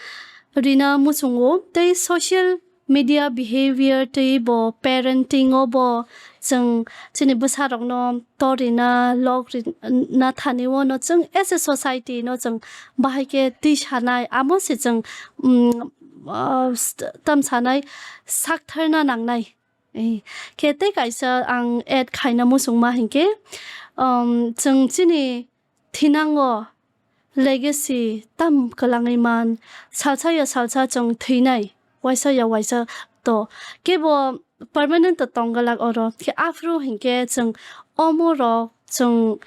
rina muchungo, tei social media behavior tei bo parenting o bo chwng chini bwsa rok no tor rina lok rina thani o no chwng as a society no chwng bahai khe twi sanai amo se chwng, mm, ah, st-, tam sanai sak tharna nangnai. Eh, khe tei kaisa ang add khaina muchungma hinkhe, um, chwng chini thinango legacy tam kwlangwi man, salsa ya salsa chwng thwinai, waisa ya waisa to. Kebo permanent to tonggalak oro. Khe aphuru hinkhe chwng omorok, chwng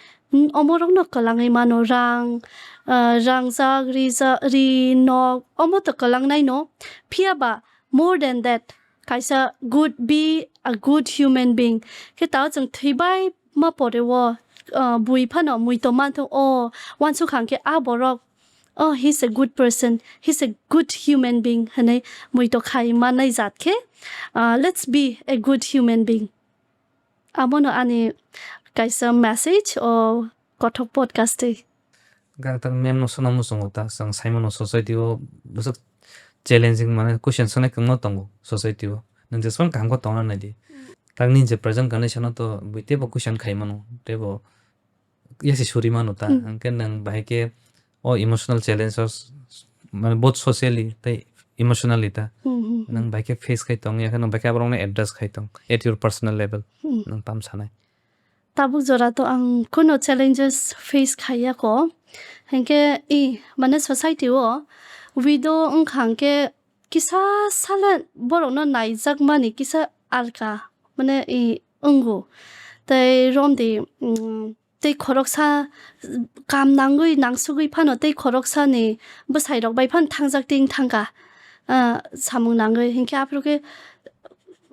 omorokno kwlangwi mano, rang, ah, rangjak, rijak, ri, nok, omo to kwlangnai no. Phiya ba more than that, kaisa good, be a good human being. Khe tao chwng thwibai ma pore o, ah, bui phano mui to manthung o, uansukha hwnkhe a borok, "Oh, he's a good person, he's a good human being," hwnwi mui to khai mannai jat khe, ah, let's be a good human being. Abono ani kaisa message o Kothok podcast twi. Gangtang mem no sona muchungo ta, chwng saimano society o bwswk challenging mane question sanai kwbangma tongo society o. Nwng jesmani kaham khe tongna nai di. Mm. Tang nini je present condition o to bui teibo question khai mano, teibo yasi suri mano ta. Mm. Hwnkhe nwng bahai khe o emotional challenge o s-, mane both socially tei emotionally ta. Mm, mm, mm. Nwng bahai khe face khai tong, ya khe nwng bahai khe aborokno address khai tong at your personal level. Mm. Nwng tam sanai. Tabuk jora to ang kuno challenges face khaiya ko. Hinkhe i, mane society o widow wngkha hwnkhe kisa sale borokno naijakmani kisa alka, mane i, wngo. Tei romdi, mm, tei khoroksa kam nangwi nangsugwi phano tei khoroksani bwsairok bai phano thangjak ting thangkha, ah, samung nangwi. Hinkhe aphuru khe,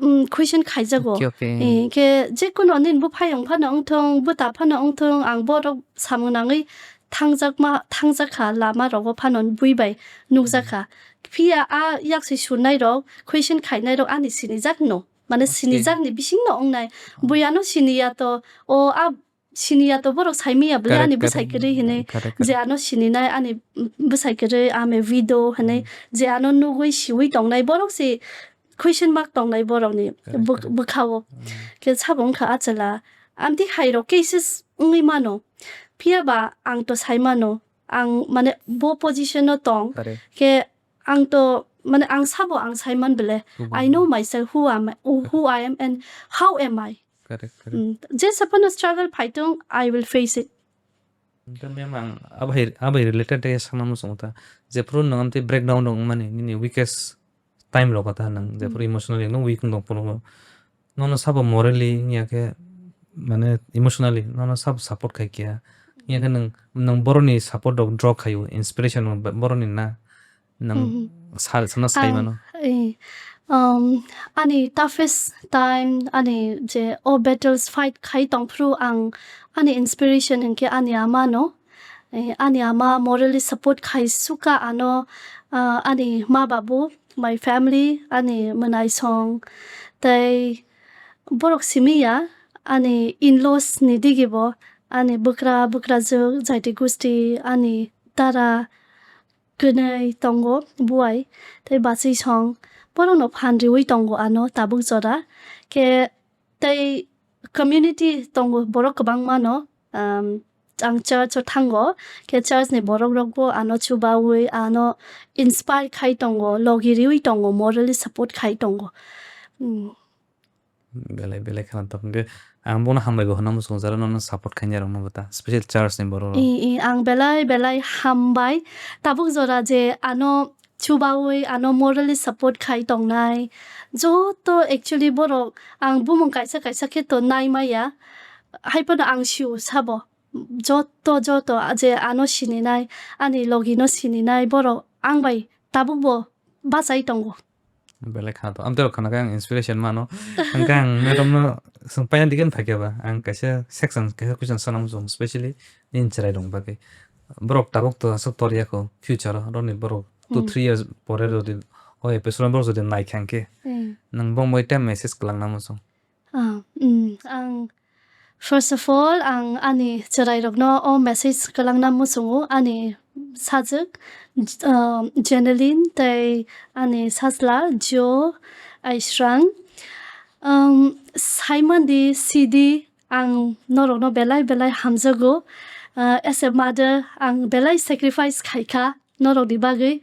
mm, question khaijago. Okay, okay. Eh, khe jekono nini buphayung phano wngthung, bwta phano wngthung, ang borok samung nangwi thangjakma, thangjak kha, lama rogo phano bui bai nukjak kha. Phiya a yaksi surnai rok, question khainai rok ani sinijak no. Mane okay. Sinijakni bisingno wngnai. Oh. Bui ano siniya to, o a siniya to borok saimaya bwle. Correct, ani bwsai correct. Kwrwi hinwi. Correct, correct. Je ano sininai ani bwsai kwrwi, ame widow hinwi. Hmm. Je ano nugwi siwi tongnai borok se question mark tongnai borokni. Correct, bwk-, correct. Bwkhao. Hmm. Khe sabo wngkha achwla. Amtwi hai rok cases wngwi mano. Phiya ba ang to sai mano. Ang mane bo position o tong. Correct. Khe ang to mane ang sabo ang saiman bele. Kubun. I know myself, who am I, who I am and how am I. Correct, correct. Mm, je sapano struggle phaitong, I will face it. Hwnkhe mem ang abai, abai related de sakna muchungo ta. Jephuru nwng amtwi breakdown rok wngmani, nini weakest time rok ta nwng, jephuru emotionally nwng weak wng tong phuru, nono sabo morally wngya khe, mane emotionally nono sabo support khai kya. Wngya khe nwng, nwng boroni support rok draw khaio, inspiration rok boroni na. Nang Mhm. sa-, sana sai Ang, mano. Eh, um, ani toughest time, ani je o battles fight khai tongphru ang ani inspiration hwnkhe ani ama no. Eh, ani ama morally support khai suka ano, ah, ani ma babu, my family, ani mwnai song, tei borok simi ya, ani in-laws ni digi bo, ani bwkra, bwkrajwk, jaiti gusti, ani dara, kwnwi tongo buai tei bachwi song, borokno phan riui tongo ano tabuk jora. Khe tei community tongo borok kwbangma no, um, ang church o thango, khe church ni borok rok bo ano chubaui, ano inspire khai tongo, logi riui tongo, morally support khai tongo. Hmm. Belai, belai kheno tok hwnkhe ang bono hambai bo hwnna muchungo, jara nono support khainai rokno bo ta, special church ni borok rok. I, i, ang belai, belai hambai. Tabuk jora je ano chubaui, ano morally support khai tongnai. Joto actually borok ang bumung kaisa, kaisa khe to nai maya. Hai phano ang sio sabo. Joto, joto je ano sininai, ani logi no sininai borok ang bai tabuk bo bachai tongo. Belai khana to. Amtwi rok khana khe ang inspiration mano. Hwnkhe ang norokno swng paina digin phaikhe ba. Ang kaisa section, kaisa question sana muchung, specially nini chwrai rok bagwi. Borok tabuk to aswk tor ya kho future o. Roni borok two, Hmm. three years pore jodi o episode borok jodi nai kha hwnkhe, Hmm. nwng bongbai ta message kwlangna muchung. Ah, mm, ang, first of all, ang ani chwrairokno o message kwlangna muchungo, ani sajwk, j-, ah, Jeneline tei ani sajla Jo Aisrang. Um, saimandi, sidi, ang norokno belai belai hamjago. Ah, as a mother, ang belai sacrifice khaikha norokni bagwi.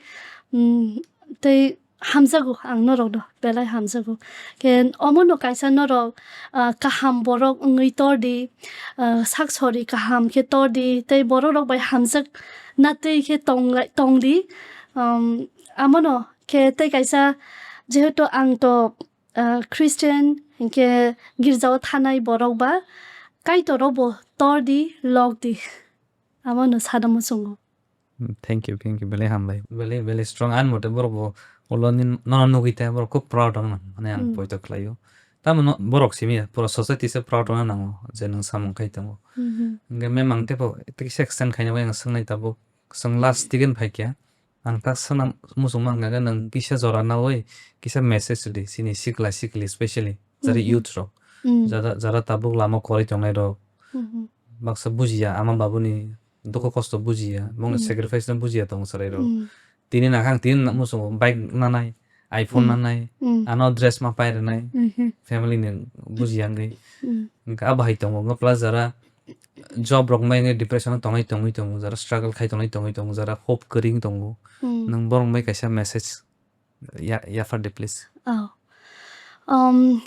Mm, tei hamjago ang norokno, belai hamjago. Khe omono kaisa norok, ah, kaham borok wngwi tor di, ah, sak sori kaham khe tor di, tei borok rok bai hamjak na twi khe tong lai, tong di. Um, amono khe tei kaisa, jehetu ang to, ah, Christian, hinkhe girjao thanai borok ba Kaitor rok bo tor di, lok di. Amono sana muchungo. Mm, thank you, thank you. Belai hambai. Belai, belai strong. Ani mote borok bo ulo ni nono nugwi ta borok khub proud wng nang. Mane ang Mm. poito khlaio. Tamo no borok simi ya, pura society se proud wng nango je nwng samung khai tongo. Mhm. Hingke mem ang tepo, tei kisa extend khaina bai ang swngnai tabuk. Chwng last tigen phai kya. Ang ta swnam muchung mang kha nwng kisa jora nawi, kisa message di, sini sikla sikli specially. Jara Mhm. youth rok. Mm. Jara, jara tabuk lama kwrwi tongnai rok. Mhm. Baksa bujiya, ama babuni dukhu kosto bujiya, bongni Mm. sacrifice no bujiya tongo chwrai rok. Mm. Tini nakhang tini na-, muchungo bike nanai, iPhone Mm. nanai, Mm. ano dress ma pai rwnai, Mhm. family ni bujiya wngwi. Mm. Hwnkhe abo hai tongo, wngkha plus jara job rok mai wngwi depression o tongwi tongwi tongo, jara struggle khai tongwi tongwi tongo, jara hope kwrwi wng tongo. Mm. Nwng borok bai kaisa message ya, yaphardi please. Oh. Um,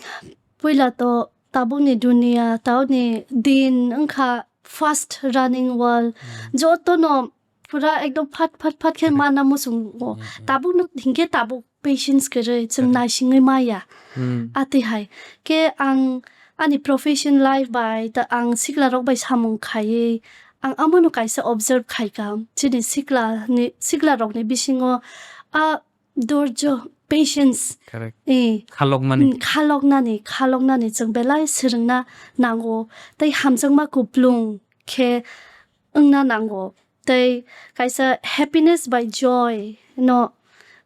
puila to tabukni dunia, tabukni din wngkha fast running world. Mm. Jotono pura ekdom phat, phat, phat khe Correct. Mana muchungo. Mm, mm. Tabukno hinkhe tabuk patience kwrwi, chwng Correct. Naisingwi maya. Mm. Atwi hai. Khe ang ani profession life bai ta ang sikla rok bai samung khaiwi ang amono kaisa observe khaikha. Chini sikla ni, sikla rokni bisingo a dorjo, patience. Correct. Eh. Khalokmani. Mm, khaloknani, khaloknani chwng belai swrwngna nango. Tei hamjakma kuplung khe wngna nango. Tei kaisa happiness by joy no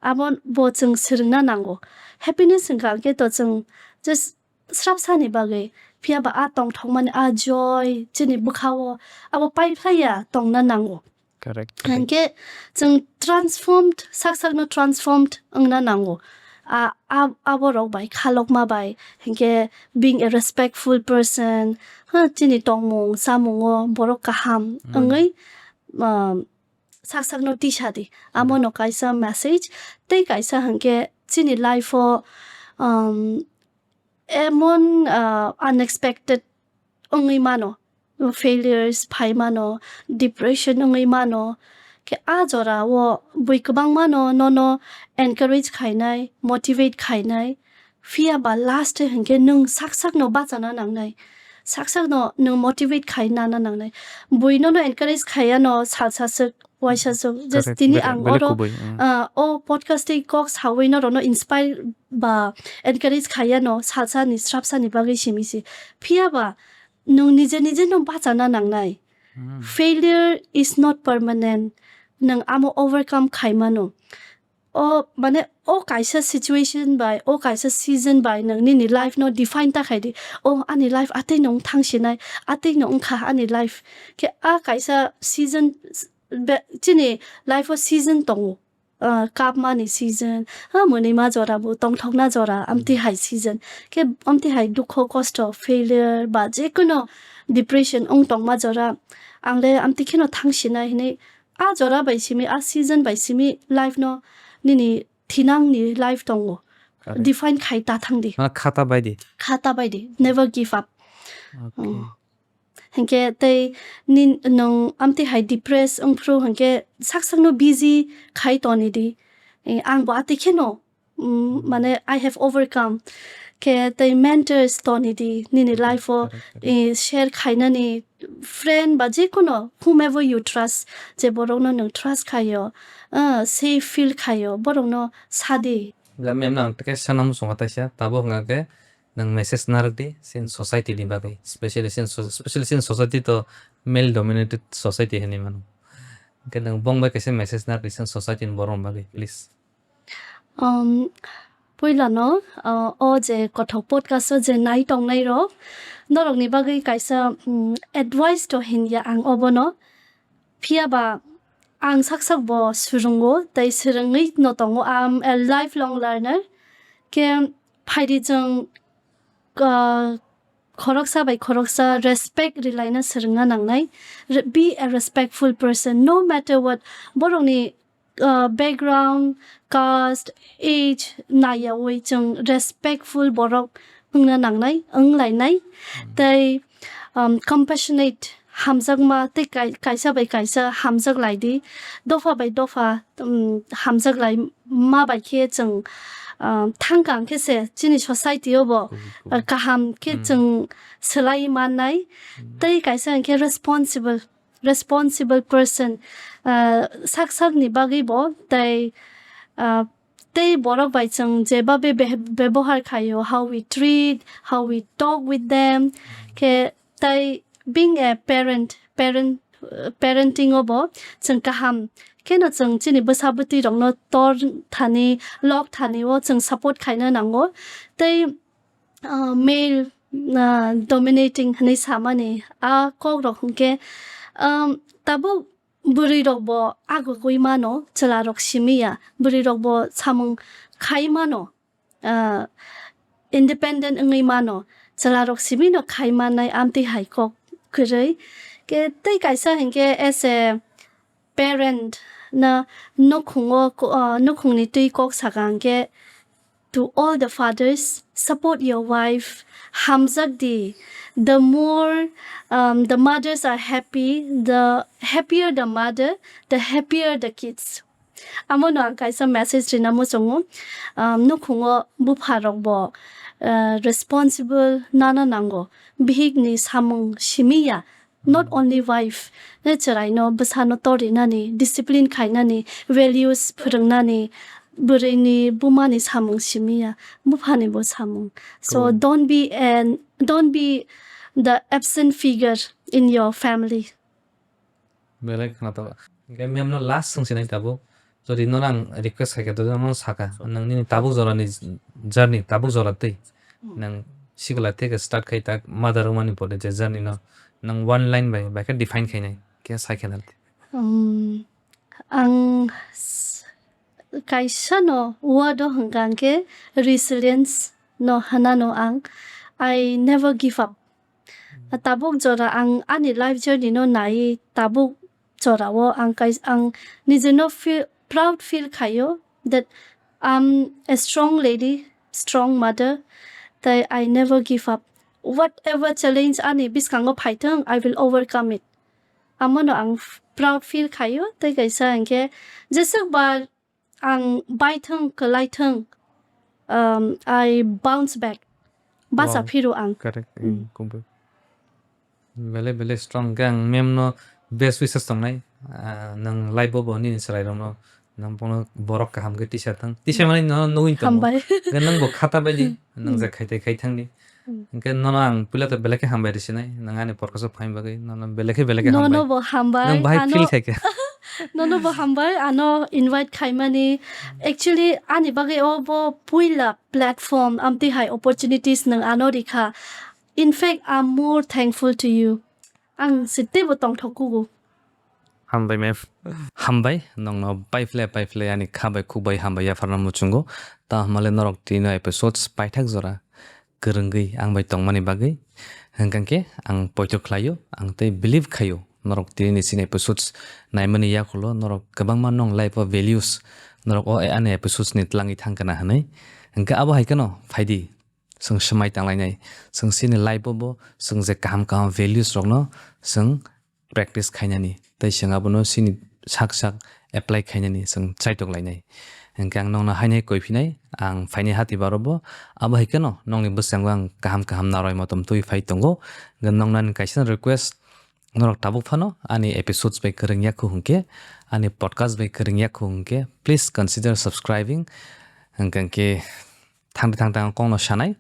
abo bo chwng swrwngna nango. Happiness hwnkha khe to chwng just srapsani bagwi, phiya ba a tongthokmani a joy chini bwkhao abo paiphlaiya tongna nango. Correct, correct. Hinkhe chwng transformed, sak sakno transformed wngna nango. A, a, aborok bai, khalokma bai, hinkhe being a respectful person, ha, chini tongmung, chamungo borok kaham Mm. wngwi, um, sak sakno tisa di. Amo no kaisa message, tei kaisa hwnkhe chini life o, um, emon, uh, unexpected wngwi mano, failures phai mano, depression wngwi mano. Khe a jora o bui kwbangma no nono encourage khainai, motivate khainai. Phiya ba last hwnkhe nwng sak sakno bachana nangnai, sak sakno nwng motivate khai nana nangnai. Bui nono encourage khaiya no salsa swk, waisa swk. Just tini ang oro, ah, o podcast tei kok sawi norokno inspire ba encourage khaiya no salsa ni srapsa ni bagwi simi si. Phiya ba nwng nije nije no bachana nangnai. Failure is not permanent. Nwng amo overcome khai mano. O, mane, o kaisa situation bai, o kaisa season bai nwng nini life no define ta khai di. O, ani life atwi no wng thang sinai, atwi no wngkha ani life. Khe a kaisa season, be, chini life o season tongo. Ah, kapmani season, ah, mwnwima jora bo, tongthokna jora, amtwi hai season. Khe amtwi hai dukho, kosto, failure, ba jekono depression wng tongma jora, ang le amtwi kheno thang sinai hinwi, a jora bai simi, a season bai simi life no nini thinang ni life tongo. Correct. Define khai ta thang di. Ah, khata bai di. Khata bai di. Never give up. Okay. Mm. Hinkhe tei nin-, nwng amtwi hai depress wngphru hinkhe sak sakno busy khai toni di. Eh, ang bo atwi kheno, mm, mane, I have overcome. Khe tei mentors toni di nini life o, correct, correct. Eh, share khainani friend ba jekono whomever you trust, je borokno nwng trust khaio, ah, safe feel khaio, borokno sa di. Da mem nang teke sana muchungo taisa, tabuk hwnga khe nwng message narwk di, chini society ni bagwi, specially chini so-, specially chini society to male dominated society hinwi mano. Hwnkhe nwng bong bai kaisa message narwk di chini society ni borok ni bagwi, please. Um, puilano, uh, o je kothok podcast o je nai tongnai rok, norok ni bagwi kaisa, um, advice to hinya ang obono. Phiya ba ang sak sak bo swrwngo, tei swrwngwi no tongo. I'm a lifelong learner. Khe phaidi chwng, uh, khoroksa bai khoroksa respect rilaina swrwngna nangnai. Re-, be a respectful person, no matter what. Borokni, uh, background, caste, age naiyawi chwng respectful borok wngna nangnai, wnglainai. Tei, um, compassionate, hamjakma tei kai-, kaisa bai kaisa hamjak lai di, dopha bai dopha, um, hamjak lai ma bai khe chwng, um, thang kang khe se chini society o bo, uh, kaham khe chwng swlai mannai. Tei kaisa hwnkhe responsible, responsible person, uh, sak sak ni bagwi bo tei, uh, tei borok bai chwng jeba be-, be-, bebohar khaio, how we treat, how we talk with them, khe tei being a parent, parent, uh, parenting o bo chwng kaham kheno chwng chini bwsa bwtwi rokno tor thani, lok thani o chwng support khaina nango. Tei, uh, male, uh, dominating hinwi samani a kok rok hwnkhe, um, tabuk bwrwi rok bo agugwi mano, chwla rok simi ya, bwrwi rok bo samung khai mano, ah, independent wngwi mano, chwla rok simi no khai mannai amtwi hai kok kwrwi. Khe tei kaisa hinkhe as a parent na nukhungo ko-, ah, nukhungni twi kok saka hinkhe, to all the fathers, support your wife, hamjak di. The more, um, the mothers are happy, the happier the mother, the happier the kids. Amo no ang kaisa message rina muchungo. Um, nukhungo bupha rok bo, uh, responsible nana nango. Bihik ni samung simi ya. Not only wife, ne chwraino bwsano torinani, discipline khainani, values phwrwngnani, bwrwini bumani samung simi ya, buphani bo samung. So don't be an, don't be the absent figure in your family. Belai khwnatok. Hwnkhe mem no last swngsinai tabuk. Jodi nono ang request khaikha, jodi nono saka, nwng nini tabuk jorani journey, tabuk jora twi nwng sikla theke start khai tak mother wngmani pore je journey no nwng one line bai, bai khe define khainai khe sai khe nang. Um, ang s-, kaisa no word o hwnkha hwnkhe resilience no hwnano ang. I never give up. Tabuk jora ang ani life journey no nai tabuk chorao ang kai-, ang nijino feel, proud feel khaio that I'm a strong lady, strong mother, tai I never give up. Whatever challenge ani bwskango phaithwng, I will overcome it. Amono ang f-, proud feel khaio, tei kaisa hwnkhe jeswk bar ang baithwng, kwlaithwng, um, I bounce back. Bacha Wow. phiro ang. Correct. Mm. Mm, kumbu. Bele, bele strong khe ang mem no best wishes tongnai. Ah, nwng life bo bo nini chwrai rok no, nwng bono borok kaham khe tisa thang. Tisa mani no nugwi tongo. Hambai. Hwnkhe nwng bo khata bai di, nwng je khai tai khai thang di. Mm. Hwnkhe nono ang puila to belai khe hambai rw sinai, nwng ani podcast o phaini bagwi, nono belai khe belai khe Nono hambai. Bo hambai, Nwng bahai ano feel khai khe. Nono bo hambai, ano invite khaimani. Actually, ani bagwi o bo puila platform, amtwi hai opportunities nwng ano rikha. In fact, I'm more thankful to you. Ang sitebo tongthok kugo. Hambai mef. Hambai, nongno paifle paifle ani kha bai khuk bai hambai yapharna muchungo. Ta hamale norok tino episodes paithak jora kwrwngwi ang bai tongmani bagwi. Hwnkhe ang poito khlaio, ang tei believe khaio. Norok tini chini episodes naimani yakulo norok kwbangma nong life o values norok o ani episodes ni twlangwi thang kana hwnwi. Hwnkhe abo hai kheno phaidi. Chwng swmai tanglainai. Chwng chini life o bo chwng je kaham kaham values rokno chwng practice khainani. Tei chwng abono chini sak sak apply khainani chwng chaitok lainai. Hwnkhe ang nongno hainai koi phinai, ang phainai hati baro bo. Abo hai kheno nongni bwskango ang kaham kaham naroi motom twi phai tongo. Hwnkhe nongno ani kaisa request, norok tabuk phano ani episodes bai kwrwng yakhu hwnkhe, ani podcast bai kwrwng yakhu hwnkhe, please consider subscribing. Hwnkhe thang thang thang kokno sanai.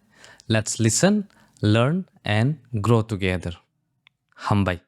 Let's listen, learn and grow together. Hambai.